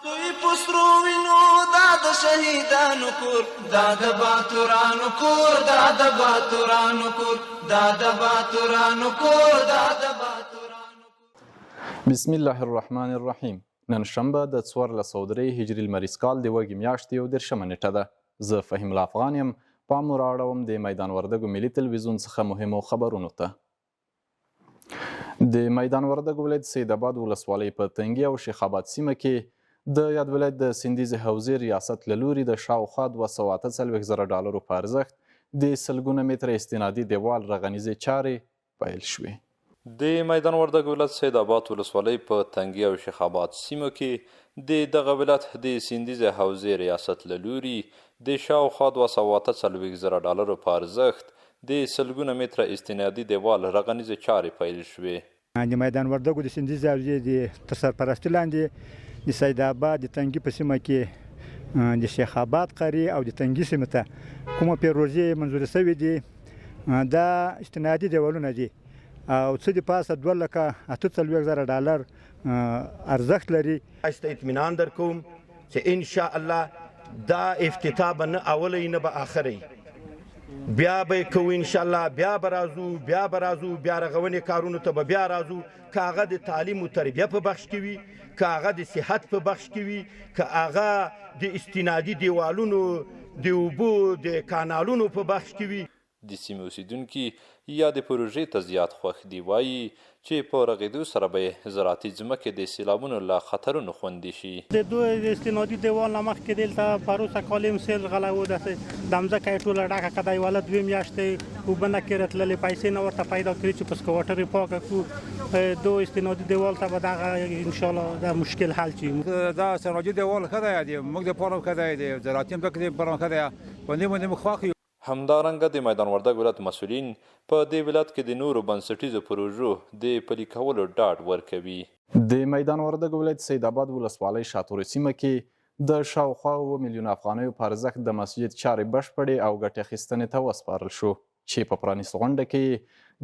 توی په سرو وینو دا د شهیدانو کور، دا د باتورانو کور، دا د باتورانو کور، دا د باتورانو کور، دا د باتورانو کور. بسم الله الرحمن الرحیم. نن شنبه د 1403 هجري لمریز کال د وږي میاشتې 31مه نیټه ده. زه فهیم الله افغان یم. پام مو رااړوم د میدان وردګو ملي تلویزیون څخه مهمو خبرونو ته. د میدان وردګو ولایت سید اباد ولسوالۍ په تنګي او شیخ آباد سیمه کې د یاد ولایت د سیندیزې حوزې ریاست له لوري د شاوخوا 248 زره ډالرو په ارزښت د سلګونه متره استنادي دیوال رغنیزې چارې پیل شوې. د میدان وردګ ولایت سید آباد ولسوالۍ په تنګي او شیخ آباد سیمو کې د دغه ولایت د سیندیزې حوزې ریاست له لوري د شاوخوا 248 زره ډالرو په ارزښت د سلګونه متره استنادي دیوال رغنیزې چارې پیل شوې. د میدان وردګو د سیندیزې حوزې د تر سرپرستي لاندې د سید آباد د تنګي په سیمه کې د شیخ آباد قري او د تنګي سیمې ته کومه پروژې منظورې شوې دي، دا استنادي دیوالونه دي او څه د پاسه 248,000 ډالر ارزښت لري. تاسو ته اطمینان درکوم چې ان شاء الله دا افتتاح به نه اولی نه به آخری، بیا به یې کوو ان شاء الله، بیا به راځو، بیا به راځو، بیا رغونې کارونو ته به بیا راځو، که هغه د تعلیم و تربیه په بخش کې وي، که هغه د صحت په بخش کې وي، که هغه د استنادي دیوالونو، د اوبو د کانالونو په بخش کې وي. د سیمې اوسېدونکي یادې پروژې ته زیات خوښ دي، وايي چې په رغېدو سره به یې زراعتي ځمکې د سېلابونو له خطرونو خوندي شي. د دوی د استنادي دیوال نه مخکې دلته پروسه کال هم سیل غلی و، داسې د مځکه یې ټوله ډکه کړه، یوه دوې میاشتې اوبه نه کې راتللې، پیسې نه ورته پیدا کړې چې په سکواټر یې پاکه کړو. دو استنادي دیوال ته به دغه انشاءالله دا مشکل حل شي. دا استنادي دیوال ښه دی، موږ دپاره هم ښه دی، د زراعتي ځمکې دپاره هم ښه دی، په دې باندې موږ خوښ یو. همدارنګه د میدان وردګ ولایت مسؤلین په دې ولایت کې د نورو بنسټیزو پروژو د پلي کولو ډاډ ورکوي. د میدان وردګو ولایت سید آباد ولسوالۍ شاتورو سیمه کې د شاوخوا 7 میلیونه افغانیو په ارزښت د مسجد چارې بشپړې او ګټې اخیستنې ته وسپارل شو چې په پرانیست غونډه کې یې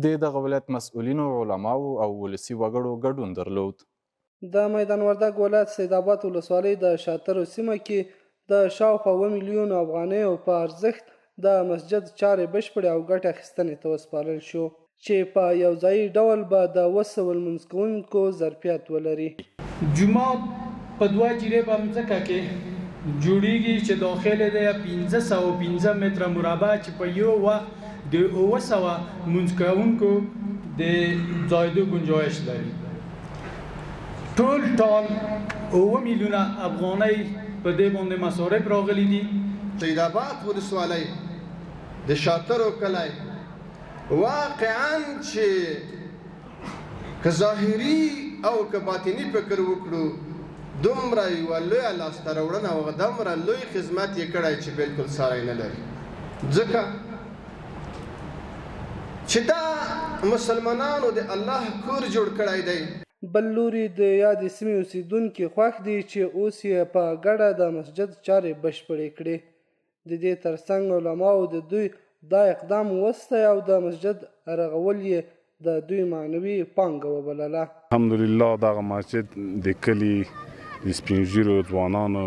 د دغه ولایت مسؤلینو، علماوو او ولسي وګړو ګډون درلود. د میدان وردګ ولایت سید آباد ولسوالۍ د شاترو سیمه کې د شاوخوا 7 میلیونو افغانیو په ارزښت د مسجد چارې بشپړې او ګټې اخیستنې ته وسپارل شو چې په یو ځایي ډول به د 700 لمونځ کوونکو ظرفیت ولري. جومات په 2 جریبه مځکه کې جوړیږي چې داخل یې دی 505 متره مربع چې په یو وخت د 700 لمونځ کوونکو د ځایدو ګنجایش لري. ټول ټال 7 میلیونه افغانۍ په دې باندې مصارف راغلي دي. سید آباد ولسوالۍ د شاترو کلی واقعا چې که ظاهري او که باطني فکر وکړو، دومره یوه لویه لاسته راوړنه او دومره لوی خدمت یې کړی چې بالکل ساری نه لري، ځکه چې دا مسلمانانو د الله کور جوړ کړی دی. بل لوري د یادې سیمې اوسېدونکي خوښ دي چې اوس یې په ګډه د مسجد چارې بشپړې کړې. د دې ترڅنګ علماو د دوی دا اقدام وستایه او د مسجد رغول یې د دوی معنوي پانګه وبلله. الحمدلله دغه مسجد د کلي د سپین ږیرو ځوانانو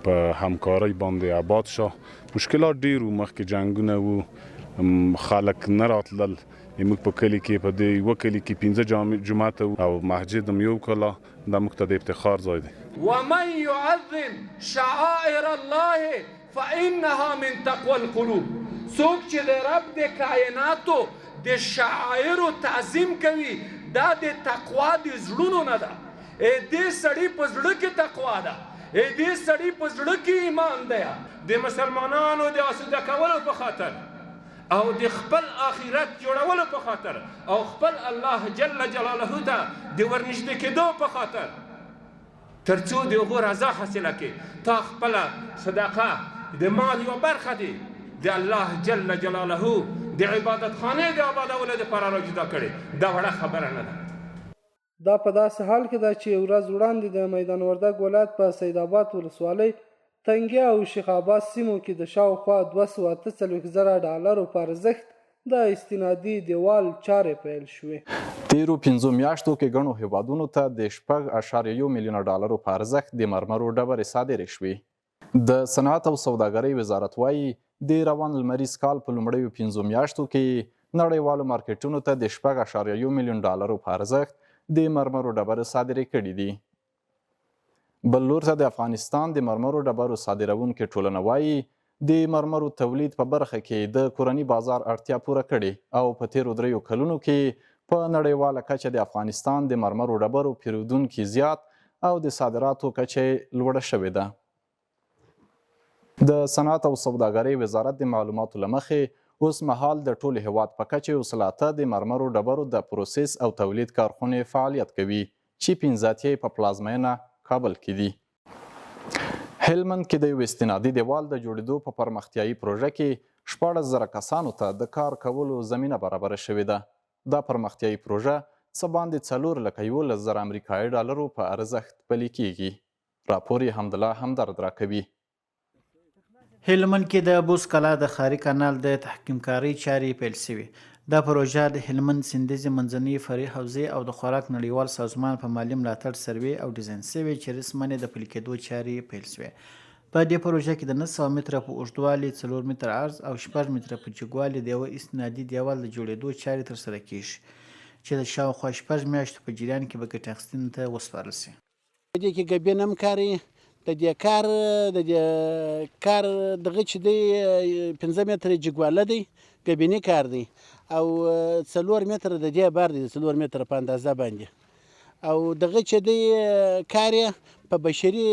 په همکارۍ باندې اباد شو. مشکلات ډیر وو، مخکې جنګونه وو، خلک نه راتلل. موږ په کلي کې په دې یوه کلي کې 5 جومات وو او مسجد هم یو کلا، دا موږ ته د افتخار ځای دی. ومن يعظم شعائر الله فإنها من تقوی القلوب، څوک چې د رب د کائناتو د شعائرو تعظیم کوي دا د تقوا د زړونو نه ده. ای دې سړي په زړه کې تقوا ده، ای دې سړي په زړه کې ایمان دی. د مسلمانانو د آسوده کولو په خاطر او د خپل آخرت جوړولو په خاطر او خپل الله جل جلاله ته د ورنږدې کېدو په خاطر ترڅو د هغو رضا حاصله کړې، تا خپله صدقه د مال یوه برخه دې د الله جل جلاله د عبادتخانې د آبادولو دپاره را جدا کړې، دا وړه خبره نه ده. دا په داسې حال کې ده چې ورځ وړاندې د میدان وردګ ولایت په سید آباد ولسوالۍ تنګي او شیخ آباد سیمو کې د شاوخوا 248 زره ډالرو په ارزښت د استنادي دیوال چارې پیل شوې. تېرو پنځو میاشتو کې ګڼو هېوادونو ته د 6.1 میلیونه ډالرو په ارزښت د مرمرو ډبرې صادرې شوې. د صنعت او سوداګرۍ وزارت وايي، د روان لمریز کال په لومړیو پنځو میاشتو کې یې نړیوالو مارکېټونو ته د 6.1 میلیون ډالرو په ارزښت د مرمرو ډبرې صادرې کړې دي. بل لور ته د افغانستان د مرمرو ډبرو صادروونکې ټولنه وايي، د مرمرو تولید په برخه کې د کورني بازار اړتیا پوره کړې او په تېرو دریو کلونو کې په نړیواله کچه د افغانستان د مرمرو ډبرو پیرودونکي زیات او د صادراتو کچه یې لوړه شوې ده. د صنعت او سوداګرۍ وزارت د معلوماتو له مخې، اوس مهال د ټول هېواد په کچه 108 د مرمرو ډبرو د پروسس او تولید کارخونې فعالیت کوي، چې 85 یې په پلازمېنه کابل کې دي. هلمند کې د یو استنادي دیوال د جوړېدو په پرمختیايي پروژه کې 16,000 کسانو ته د کار کولو زمینه برابره شوې ده. دا پرمختیايي پروژه څه باندې 4,11,000 امریکایي ډالرو په ارزښت پلي کېږي. راپور یې حمدالله همدرد راکوي. هلمند کې د بوس کلا د ښاري کانال د تحکیمکارۍ چارې پیل شوې. دا پروژه د هلمند سیندیزې منځنۍ فرعي حوزې او د خوراک نړیوال سازمان په مالي ملاتړ سروې او ډیزاین شوې چې رسماً یې د پلي کېدو چارې پیل شوې. په دې پروژه کې د 900 متره په اوږدوالي، څلور متره عرض او شپږ متره په جګوالي د یوه استنادي دیوال د جوړېدو چارې ترسره کېږي چې د شاوخوا شپږ میاشتو په جریان کې به ګټې اخیستنې ته وسپارل شي. په دې کې ګبین هم کاري د دې کار د دې کار دغه چې دی 5 متره جګواله دی ګبینی کار دی او 4 متره د دې بار دی 4 متره په اندازه باندې او دغه چې دی کار په بشري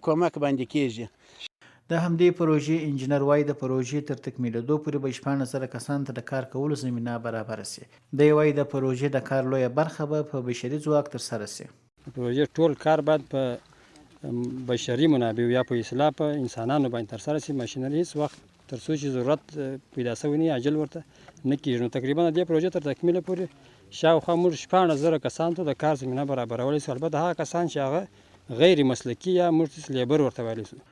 کومک باندې کیږي. د همدې پروژې انجینر وايي، د پروژې تر تکمیلېدو پورې به 16,000 کسانو ته د کار کولو زمینه برابره شي. دی وايي، د پروژې د کار لویه برخه به په بشري ځواک ترسره شي. د پروژې ټول کار باید په بشري منابعو یا په اصلاح په انسانانو باندې ترسره شي، ماشینري هیڅ وخت تر څو چې ضرورت پیدا شوی نه عاجل ورته نه کیږي. نو تقریبا د دې پروژې تر تکمیله پورې شاوخوا موږ 16,000 کسانو ته د کار زمینه برابرولی شو، البته هغه کسان چې هغه غیر مسلکي یا موږ لیبر ورته ویلی شو.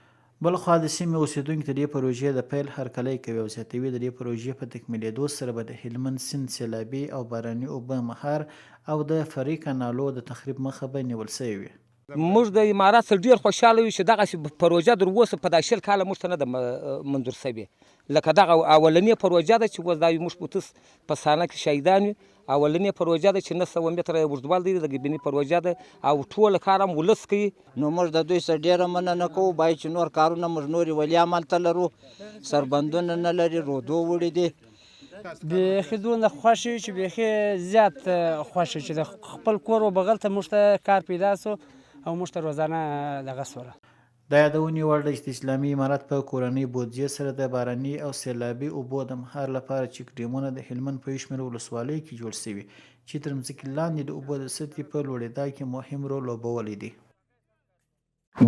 بل خوا د سیمې اوسېدونکي د دې پروژې د پیل هرکلی کوي او زیاتوي، د دې پروژې په تکمیلېدو سره به د هلمند سیند سېلابي او باراني اوبه مهار او د فرعي کانالو د تخریب مخه به نیول شوې وي. موږ د امارات څخه ډېر خوشحاله یو چې دغسې پروژه در اوسه په دا 20 کاله موږ ته نه ده منظور شوې، لکه دغه اولنې پروژه ده چې اوس دا موږ په تس په صحنه کې شهیدان یو، اولنې پروژه ده چې 900 متره یې اوږدوالی دی، د ګبیني پروژه ده او ټول کار هم ولس کوي. نو موږ د دوی څخه ډېره مننه کوو، باید چې نور کارونه موږ نورې ولي همالته لرو، سربندونه نه لري، رودو وړي دي. بیخي دونه خوښ یو چې بیخي زیات خوښ یو چې د خپل کور و بغل ته موږ ته کار پیدا شو او موږ ته روزانه دغه شوله. د یادونې وړ ده چې د اسلامي امارت په کورنۍ بودجې سره د باراني او سېلابي اوبو د مهار لپاره چک ډېمونه د هلمند په یو شمېر ولسوالیو کې جوړ شوي چې تر ځمکې لاندې د اوبو د سطحې په لوړېدا کې مهم رول لوبولی دی.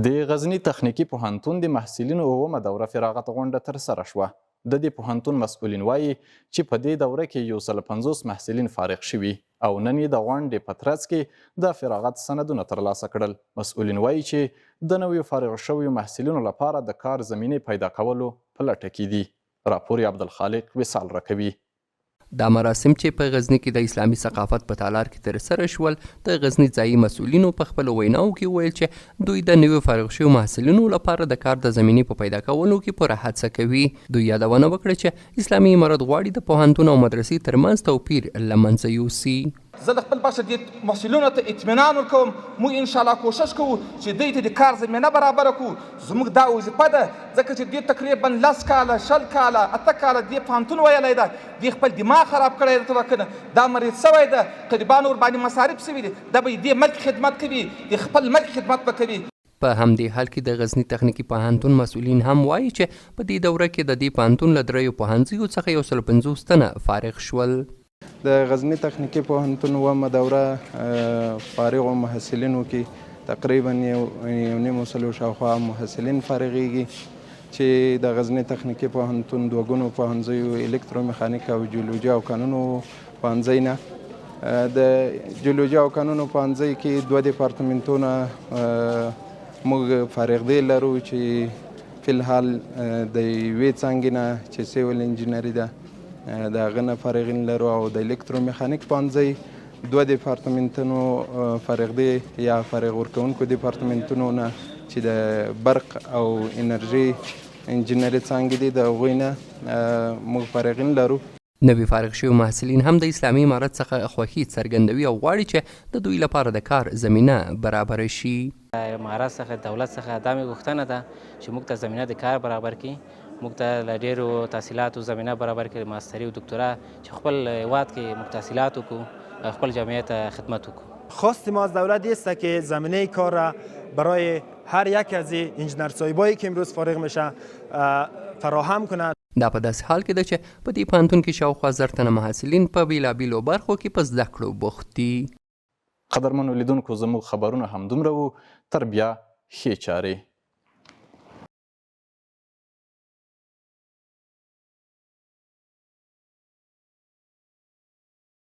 د غزني تخنیکي پوهنتون د محصلینو اوومه دوره فراغت غونډه ترسره شوه. د دې پوهنتون مسؤلین وايي چې په دې دوره کې 150 محصلین فارغ شوي او نن یې د غونډې په ترڅ کې د فراغت سندونه ترلاسه کړل. مسؤلین وايي چې د نویو فارغ شویو محصلینو لپاره د کار زمینې پیدا کولو په لټه کې دي. راپور یې عبدالخالق وصال راکوي. دا مراسم چې په غزني کې د اسلامي ثقافت په تالار کې ترسره شول، د غزني ځايي مسؤلینو په خپلو ویناوو کې وویل چې دوی د نویو فارغ شویو محصلینو لپاره د کار د زمینې په پیدا کولو کې پوره هڅه کوي. دوی یادونه وکړه چې اسلامي امارت غواړي د پوهنتون او مدرسې ترمنځ توپیر له منځه یوسي. زه د خپل بخش دې محصلینو ته اطمینان ورکوم، موږ ان شاءالله کوښښ کوو چې دوی ته د کار زمینه برابره کړو، زموږ دا وظیفه ده، ځکه چې دوی تقریبا لس کاله، 20 کاله، اته کاله دې پوهنتون ویلی ده، دوی خپل دماغ خراب کړی ده، ته دا مریض شوی ده، قریبانو ورباندې مصارف شوي دي، دا به دې ملک خدمت کوي، د خپل ملک خدمت به کوي. په همدې حال کې د غزني تخنیکي پوهنتون مسؤلین هم وايي چې په دې دوره کې د دې پوهنتون له درېیو پوهنځیو څخه 150 تنه فارغ شول. د غزني تخنیکي پوهنتون اوومه دوره فارغو محصلینو کې تقریبا یو نیم سلو شاوخوا محصلین فارغېږي چې د غزني تخنیکي پوهنتون دوه ګونو پوهنځیو الکترومیخانیک او جیولوجي او کانونو پوهنځۍ نه د جیولوجي او کانونو پوهنځۍ کې دوه دیپارتمنتونه موږ فارغ دی لرو چې فی الحال د یوې څانګې نه چې سیول انجینري ده د هغه نه فارغین لرو او د الکترومیخانیک پوهنځی دوه دیپارتمنتونو فارغ دی یا فارغ ورکوونکو دیپارتمنتونو نه چې د برق او انرژي انجینري څانګې دي د هغوی نه موږ فارغین لرو. نوي فارغ شوي محصلین هم د اسلامي امارت څخه خوښي څرګندوي او غواړي چې د دوی لپاره د کار زمینه برابره شي. امارت څخه دولت څخه دا مې غوښتنه ده چې موږ ته زمینه د کار برابر کړي، موږ ته له ډېرو تحصیلاتو زمینه برابر کړي، ماستري او دوکتورا چې خپل هېواد کې موږ تحصیلات وکړو او خپل جامعې ته خدمت وکړو. خواست ما از دولت است که زمینه کار را برای هر یک از انجینر صاحبایی که امروز فارغ میشه فراهم کند. دا په داسې حال کې ده چې په دې پوهنتون کې شاوخوا 1000 تنه محصلین په بېلابېلو برخو کې په زده کړو بوخت دي. قدرمنو لیدونکو زموږ خبرونه همدومره وو، تر بیا ښې چارې.